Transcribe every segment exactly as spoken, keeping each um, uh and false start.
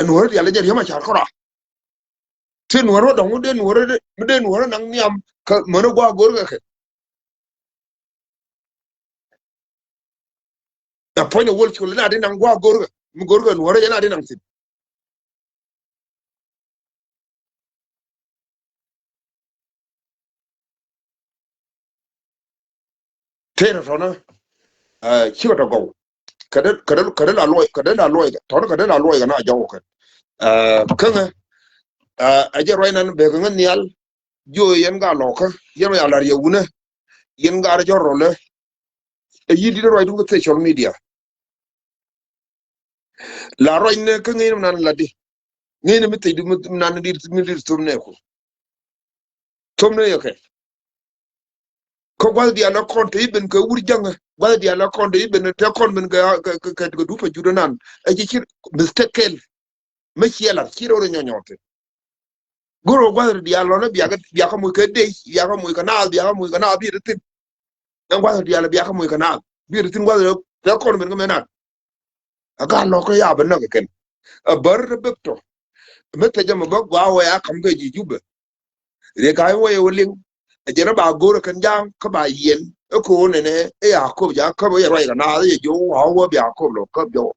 Nuɔrä diaal jɛ riäm a car kɔra. Ti nuɔrä dɔŋ mi dee nuɔrä, mi dee nuɔrä naŋ nhiam kä mänä gua̱a̱ go̱rkɛ kɛ. A puɔ̱ny a wäl col na di naŋ gua̱a̱ go̱rkɛ, mi go̱rkɛ nuɔrä jɛ na di naŋ thi̱n. Tëë tɔ̱nä, ɛ, cikɛ tɔ gɔw. Kɛ dee, kɛ dee, kɛ dee la luɔc, kɛ dee la luɔc, tɔ̱nä kɛ dee la luɔc kɛ na jɔw kɛ. Ɛ, käŋɛ, ɛ, ɛ jɛ ruac nan bek ŋä nhial, jiö yɛn ga lɔkä, yɛn ya lar yɛ wunä, yɛn ga rɛ jɔr rɔlä. Ɛ yi̱ dit ruacdun kä social media. La ruacnɛ kä ŋäcnɛ mi nan la di. Ŋäcnɛ mi thecdu mi nan di, mi di thomnɛ ku. Thomnɛ yɛ kɛ. Kä gua̱th diaal la kɔn te iben kɛ wur jaŋä. Gua̱th diaal la kɔn te iben te kɔn ben kɛ, kɛ, kɛ, kɛ, kɛ dup a jut anan. Ɛ ci ci mistake kɛl. Mi ciɛ lar ci rɔ rɛ nyɔnyɔ te. Go̱r wä gua̱th diaal lɔnä biakä, biakä muc kɛ dec, biakä muc kɛ naath, biakä muc kɛ naath bi ri thin. Ɛn gua̱th diaal biakä muc kɛ naath bi ri thin gua̱th rɛ kɔn ben kä mɛ naath. A gaat lɔkä ya bä näk kɛn. A bär rɛ bek tɔ. Mi thecä mɛ bä gua wɛ a kam kɛ ji̱ Jubɛ. Ri ka wä yɛ wä liŋ. A jɛn a ba go̱r kɛn ja̱a̱ŋ kä ba yɛn. Ɛ ko̱o̱n nɛnɛ ɛ ya kop ja käp ɛ ruac kɛ naath ɛ jɛ jo̱o̱ wa wä bia kop lɔ käp jɔw.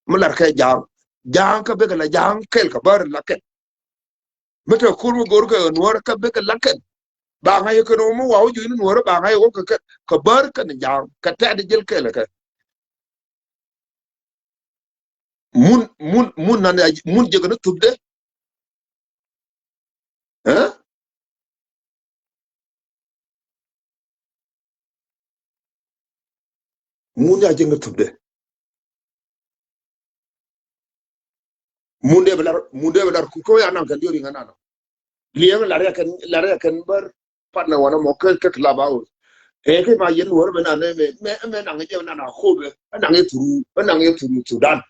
Mi lar kɛ ja̱a̱ŋ. Ja̱a̱ŋ kä bek la ja̱a̱ŋ kɛl kɛ bär la kɛn. Mi te kur mi go̱r kɛ nuɔr kä bek la kɛn. Ba ŋa̱c kɛn wä mi wa wä juɔ̱c ni nuɔr ba ŋa̱c wä kɛ kɛn kɛ bär kɛn ja̱a̱ŋ kɛ tɛt jil kɛl kɛ. Mun, mun, mun nan ya, mun jek ni thupdɛ. Ɛ? Mun ya jek ni thupdɛ. Mun dee bɛ lar, mun dee bɛ lar ku ko ya nan kɛn diori ŋa nan. Liɛŋ lar ya kɛn, lar ya kɛn bär. Partner wanɛ mɔ kä, kä Clubhouse. Ɛ kä ma yɛn wär mɛ nan mɛ, mɛ, mɛ nan jɛ nan a kobɛ. Nan jɛ through, nan jɛ through Sudan.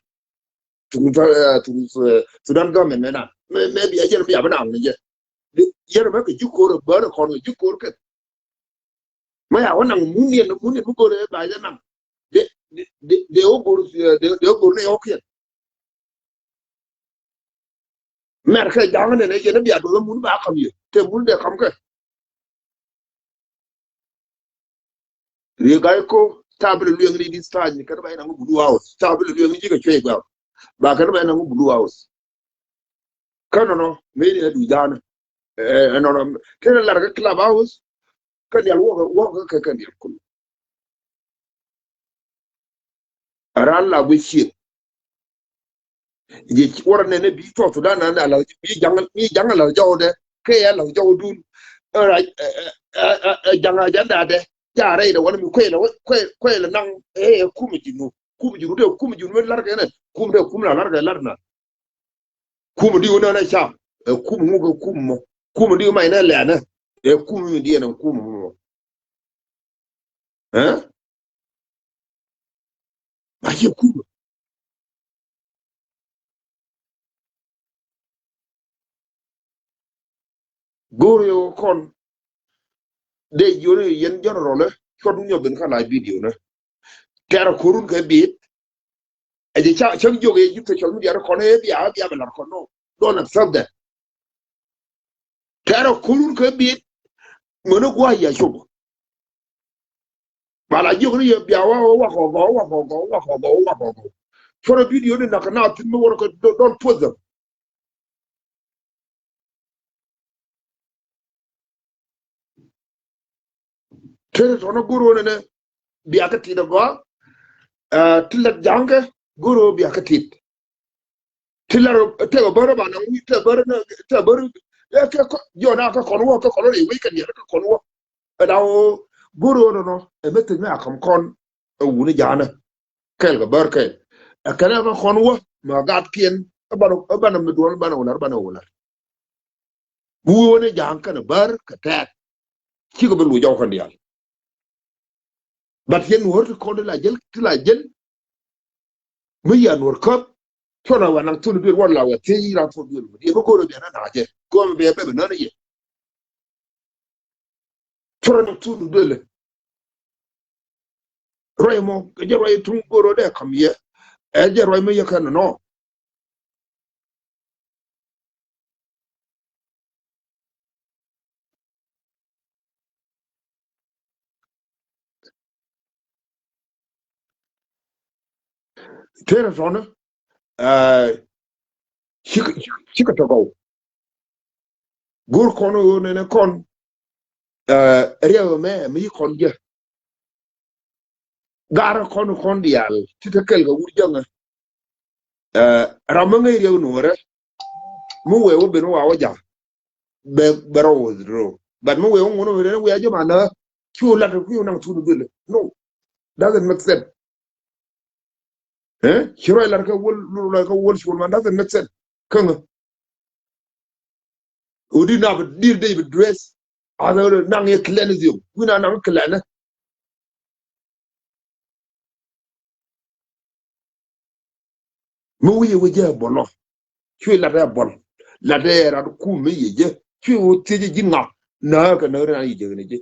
Through, eh, through, eh, Sudan government mɛ nan. Mɛ, mɛ bia jɛ bia bɛ nan jɛ. Yɛn mɛ kɛ ji̱ kor bär kɔn kɛ ji̱ kor kɛ. Mɛ ya wä nan mun yɛn, mun yɛn mi kor ɛ ba jɛ nan. De, de, de, de wä gor, eh, de, de wä gor ni ɔkiɛn. Mɛr kɛ ja̱a̱ŋ nɛnɛ yɛn bia duɔth mun ba kam yɛ. Te mun dee kam kɛ. Ri ga̱y ko tabil lueŋ ni this time kɛn ba yɛn aŋu Blue House. Tabil lueŋ ni ji̱ kɛ cuɛ gɔam. Ba kɛn ba yɛn aŋu Blue House. Kä nɔnɔ mëë ni adu ja̱a̱n. Ɛ nɔnɔ kɛn lar kɛ Clubhouse. Kɛn yal wäkɛ wäkɛ kɛ kɛn yal kul. Ran la guic ciek. Ji̱ wurɛ nɛnɛ bi South Sudan nan a lath bi jaŋ, bi jaŋ a lath jɔwdɛ kɛ a lath jɔwdun. Ɛ ra, ɛ, ɛ, ɛ, ɛ, jaŋ a jandadɛ. Ja rɛy dɛ wani mi kuɛy lɛ, kuɛy, kuɛy lɛ naŋ, ɛ, ɛ, kum ji̱ nu. Kum ji̱ nu dɛ kum ji̱ nu mi lar kɛ nɛ. Kum dɛ kum la lar kɛ lar na. Kum di wä nɛ nɛ cam. Ɛ kum ŋuk ɛ kum mɔ. Kum di wä mac nɛ lɛnɛ. Ɛ kum mi di ɛn ɛ kum mɔ. Ɛ? A ciɛ kum. Go̱o̱r yɛ kɔn. Dee jiɔni yɛn general ɛ cuɔt wun yɔ ben kä live video nɛ. Tɛrɛ korun kɛ bit. Ɛ jɛ ca cäŋ jiök ɛ ji̱ social media rɛ kɔn ɛ bia bia bɛ lar kɔn nɔ. Don't accept that. Tɛrɛ korun kɛ bit. Ŋöni gua̱a̱c ya cop. Ba la jiök ni yɛ bia wa wa kɔ gɔ wa kɔ gɔ wa kɔ gɔ wa kɔ gɔ. Cuɔrɛ video ni nak na thin mi wär kɛ don't, don't post them. Tëë tɔnɔ go̱r wä nɛnɛ bia kä tit agɔa. Ti lɛt ja̱a̱ŋkɛ go̱r wä bia kä tit. Ti lɛr tëë bärä ba naŋ wi̱i̱ tëë bärä tëë bärä. Ɛ kɛ jɔna kä kɔn wä kä kɔn wä rɛy wec kɛ niɛr kä kɔn wä. Ɛ daw go̱r wä nɔnɔ ɛ mɛ thil mɛ a kam kɔn. Ɛ wuni ja̱a̱nä kɛl kɛ bär kɛl. Ɛ kɛn ɛ kä kɔn wä mɛ gatkiɛn. Ɛ banɛ ɛ banɛ mi duɔl banɛ wä lar banɛ wä lar. Bi wee wä ni ja̱a̱ŋ kɛnɛ bär kɛ tɛɛk. Cikɛ bi luc jɔw kɛn diaal. But yɛn nuɔ̱r ti kɔn ti la jäl ti la jäl. Mi yɛ nuɔ̱r käp. Cuɔn a wɛ naŋ thun duel wä la wɛ thiec ran thun duel wä diɛ bi go̱r wä biɛ na na̱a̱ jɛ. Gɔm biɛ bɛ bi nän yɛ. Cuɔn a naŋ thun duel. Ruac mɔ kɛ jɛ ruac tuŋ go̱r wä dee kam yɛ. Ɛ jɛ ruac mi yɛ kɛn nɔ. Tëë tɔnä, ɛ, cikɛ, cikɛ tɔgɔw. Go̱r kɔn ɣöö nɛnɛ kɔn, ɛ, riɛw ɛmɛ mi ci kɔn jɛ. Garɛ kɔn kɔn diaal ti te kɛl kɛ wur jäŋä. Ɛ, ram mi ŋäc riɛw nuɔrɛ. Mi wee wä ben wä wa wä ja̱. Bɛ, bɛ rɔ wä rɔ. But mi wee wä ŋun wä rɛ wee a jɛ ma nä. Cu lat cu naŋ thun duël. No. Doesn't make sense. Ɛ? Ci rɔ lar kɛ wäl, lar kɛ wäl cuɔl man doesn't make sense. Käŋä. Odi na bi dir dee bi dress. Ana naŋ yɛ cleansing. Wi̱na naŋ clean. Mi wi̱i̱ wi̱i̱ jɛ bɔl ɔ. Cuɛ lat ɛ bɔl. Lat ɛ rat kum mi yɛ jɛ. Cuɛ wä thiec ji̱n ŋa. Nä kɛ nä ri na yɛ jɛ kɛ ni jɛ.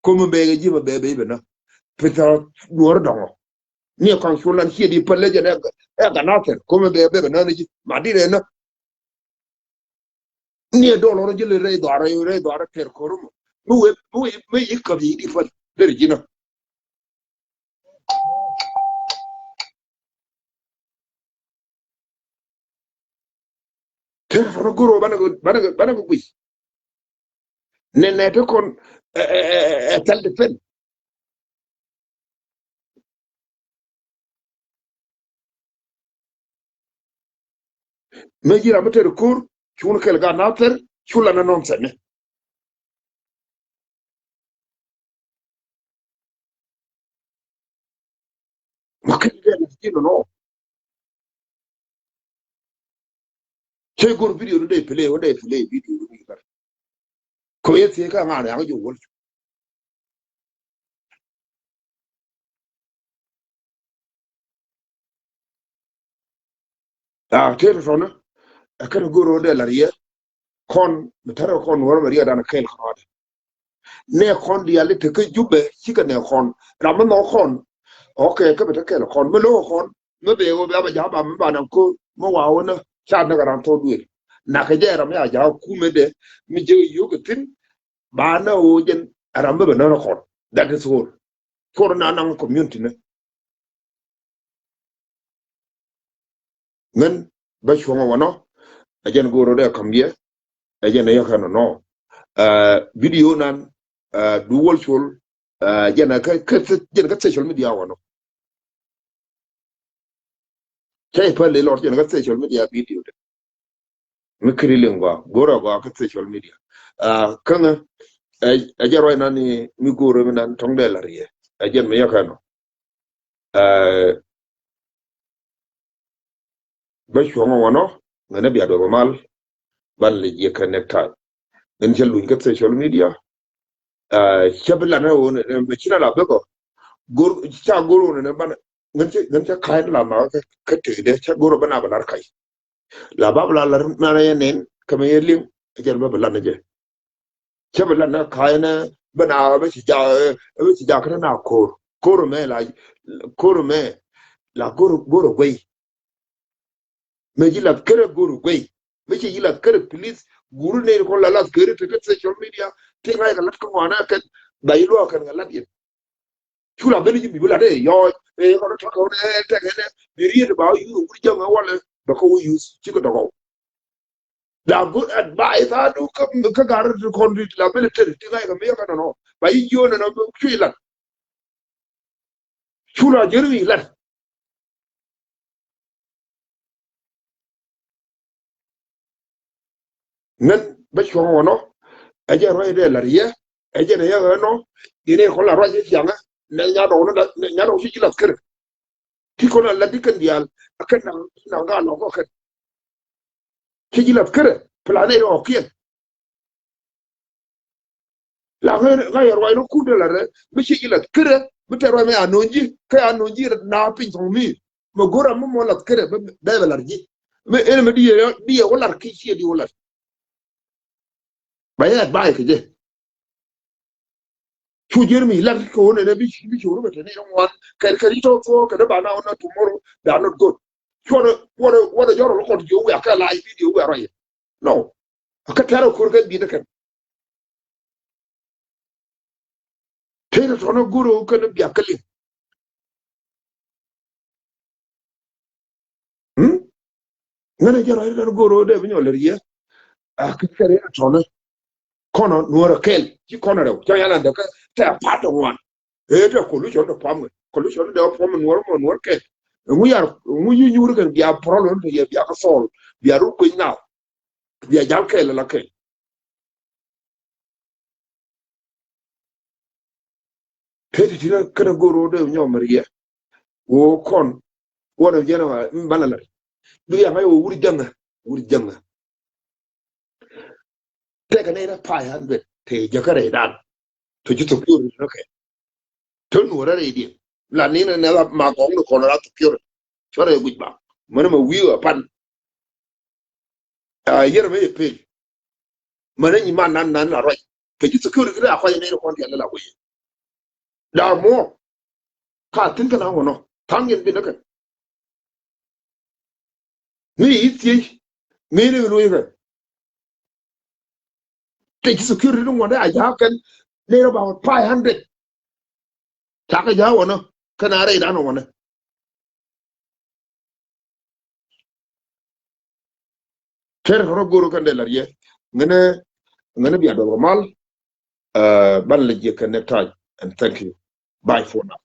Komi bɛ kɛ ji̱ ma bɛ bɛ bɛ nä. Pithɛ nuɔr dɔŋɔ. Ni kɔn cu lan ciɛ di päl lɛ jɛ nɛ ɛ ganathɛr. Komi bɛ bɛ bɛ nä ni ji̱. Ma di rɛ nä. Ni dɔl ɔrɔ jili rɛy dhɔarɛ, rɛy dhɔarɛ kɛr kɔrɔ mɔ. Mi wee, mi wee, mi yi käp yi di päl. Deri ji̱n ɔ. Tɛr fɔrɔ goro banɛ, banɛ, banɛ guic. Nɛ, nɛ te kɔn, ɛ, ɛ, ɛ, ɛ, thɛl defend. Mëë ji̱ ram mi tɛr ko̱r, cun kɛl ka na thɛr, cu la na nɔn thɛn ni. Ma kɛn dee na ji̱ nɔnɔ. Cɛ go̱r video ni dee play, wä dee play video ni kar. Kɔ yɛ thiee ka ŋa̱a̱n yaŋ jɛ wäl. A tëë tɔ̱tɔ̱nä ɛ kɛn go̱r wä dee la̱r yɛ. Kɔn mi tärɛ kɔn wä rɔ bɛ riɛk dan kɛɛl kɔn wä dee. Nɛ kɔn diaal i̱ tekɛ Jubɛ cikɛ nɛ kɔn. Ram mi nhɔk kɔn. Ok, kä bɛ te kɛl kɔn mi lo̱k kɔn mi bɛ wä bɛ a bɛ ja̱a̱ ba mi ba naŋ ko̱r mi wa wä nä ca näk ran thok duël. Nakɛ jɛ ram mi a ja̱a̱ kumɛ dɛ mi jek yio̱k kɛ thi̱n. Ba nä wä jɛn ram mi bɛ nä nä kɔn. That is all. Cuɔr na naŋ community nä. Ŋän bä cuɔ̱ŋ ɛ wänɔ. Ɛ jɛn go̱o̱r rɔ dee ka̱m yɛ. Ɛ jɛn ɛ yäkɛ nɔnɔ. Ɛ, video nan, ɛ, du wäl cuɔl. Ɛ, jɛn ɛ kä, kä, jɛn kä social media wänɔ. Cä i̱ päl ilɔr jɛn kä social media video dɛ. Mi kiri liŋ gɔaa, go̱rɛ gɔaa kä social media. Ɛ, käŋä, ɛ, ɛ jɛ ruac nan ni mi go̱rɛ mi nan tɔŋ dee la̱r yɛ. Ɛ jɛn mi yäkɛ nɔ. Ɛ, bä cuɔ̱ŋ ɛ wänɔ, ŋänä bia duɔth mal, ban lɛ jiɛ kɛ next time. Ŋän cä luny kä social media. Ɛ, cä bi lat ni wä ni, ni, mi ci na la bek ɔ. Go̱r, ca go̱r wä ni, ni ban, ŋän cä, ŋän cä ka̱y ni la ma kä, kä tëkdɛ, cä go̱r wä bä na bä lar ka̱y. La bab la lar na yɛ nen kä mɛ yɛ liŋ. Ɛ jɛn bä bi lan ni jɛ. Cä bi lan ni ka̱y ni bä na bä ci jak, bä ci jak kä na ko̱r. Ko̱r mɛ la, ko̱r mɛ la go̱r, go̱r guey. Mɛ ji̱ lath kärɛ go̱r guey. Mɛ ci ji̱ lath kärɛ please. Guru ni kɔn la lath kärɛ te kä social media. Ti ŋa̱c kɛ lat kä ŋuan a kɛn ba yi luɔk kɛn kɛ lat yɛn. Cu la ben ji̱ mi bi la dee yɔɔc ɛ kɔn tɔ̱ kɔn ɛ tɛk ɛn ɛ bi riet ba wä yuth wur jäŋ ɛ walɛ bɛ kɔ wä yuth ci kɛ dɔgɔw. La good advice a du kä kä gar ti kɔn di la ben tɛr ti ŋa̱c kɛ mi yɛ kɛ nɔnɔ ba yi jiö nɔnɔ cu ilat. Cu la jeri ilat. Ŋän bä cuɔ̱ŋ wänɔ. Ɛ jɛn ruac dee la̱r yɛ. Ɛ jɛn ɛ yɛ ɣän nɔ. Inɛ kɔn la ruac yɛ ciaŋä. Nɛ nya dɔw ni la, nɛ nya dɔw ci ji̱ lath kärɛ. Ti kɔn la la̱t di kɛn diaal. Ɛ kɛn naŋ, naŋ ka lɔk kɔ kɛn. Ci ji̱ lath kärɛ. Plan ni rɔɔkiɛn. La ŋä, ŋä yɛ ruac ni kut dee la rɛ mi ci ji̱ lath kärɛ mi tɛ ruac mi a no̱o̱ŋ ji̱ kä a no̱o̱ŋ ji̱ na piny thɔŋ mi. Mɛ go̱r a mi mɔ lath kärɛ bɛ bɛ lar ji̱. Mi ɛn mi di yɛ di yɛ wä lar ki ci yɛ di wä lar. Ba yɛ advice kɛ jɛ. Cu ji̱ mi lar kɛ wä nɛ bi bi cu rɛ bɛ tɛ ni yɛ ŋuan kɛ kɛ ri tɔ thuɔ kɛ dee ba na wä na tomorrow they are not good. Cuɔrɛ, cuɔrɛ, cuɔrɛ jɔrɛ lɔ kɔn ji̱ wä a kɛ la video wä a ruac yɛ. No. A kä tɛrɛ ko̱r kɛ bi̱i̱t kɛn. Tëë tɔ̱nä go̱r ɣöö kɛn biak kä liŋ. Ŋänɛ jɛ rɔy ri dan go̱o̱r ɣöö dee bi nyɔl lɛ riɛ. A kɛ kɛ riɛ tɔnɛ. Kɔnɔ nuɔrɛ kɛl ci kɔnɔ rɛw cɛ yalan dɛ kɛ tɛ a part of one. Ee tɛ coalition tɛ pam kɛ coalition tɛ pam nuɔrɛ mɔ nuɔrɛ kɛl. Ŋu yar ŋu yu nyuri kɛn bia problem tɛ yɛ bia kɛ solve bia ru kui̱ naw. Bia jal kɛl la kɛl. Peti ti na kɛnɛ go̱o̱r ɣöö dee nyɔk mɛ riɛ. Ɣöö kɔn wä dee jɛn ɣöö mi banɛ lɛ. Bi yaŋ a yɛ wä wur jäŋä wur jäŋä. Tɛkɛ nɛy rɛ pay an bɛ te jäkä rɛy dan. Tɔ ji̱ thok pior ri nɔ kɛ. Tɔ nuɔrɛ rɛy diɛ la ni nɛ nɛ la ma gɔŋ ni kɔn ra thok pior. Cɔ rɛy guic ba mɛnɛ ma wi̱i̱ ɣä pan. A yɛr mɛ yɛ pec. Mɛnɛ nyi man nan nan la ruac kɛ ji̱ security kɛ a kɔc ni kɔn diɛl la wee. Daa muɔ ka thin kɛ na ŋɔnɔ thaŋ yɛn bi nä kɛ. Mi yi thiec mi ni lo̱c kɛ. Te ji̱ security ni ŋuɔ̱t a ja̱a̱k kɛn ni about five hundred. Cakɛ ja̱a̱k wɔnä kɛn a rɛy dan wɔnä. Tɛr kɛ rɔ go̱r kɛn dee la riɛ ŋänä ŋänä bia duɔl kɛ mal. Ban la jiɛ kɛn next time and thank you. Bye for now.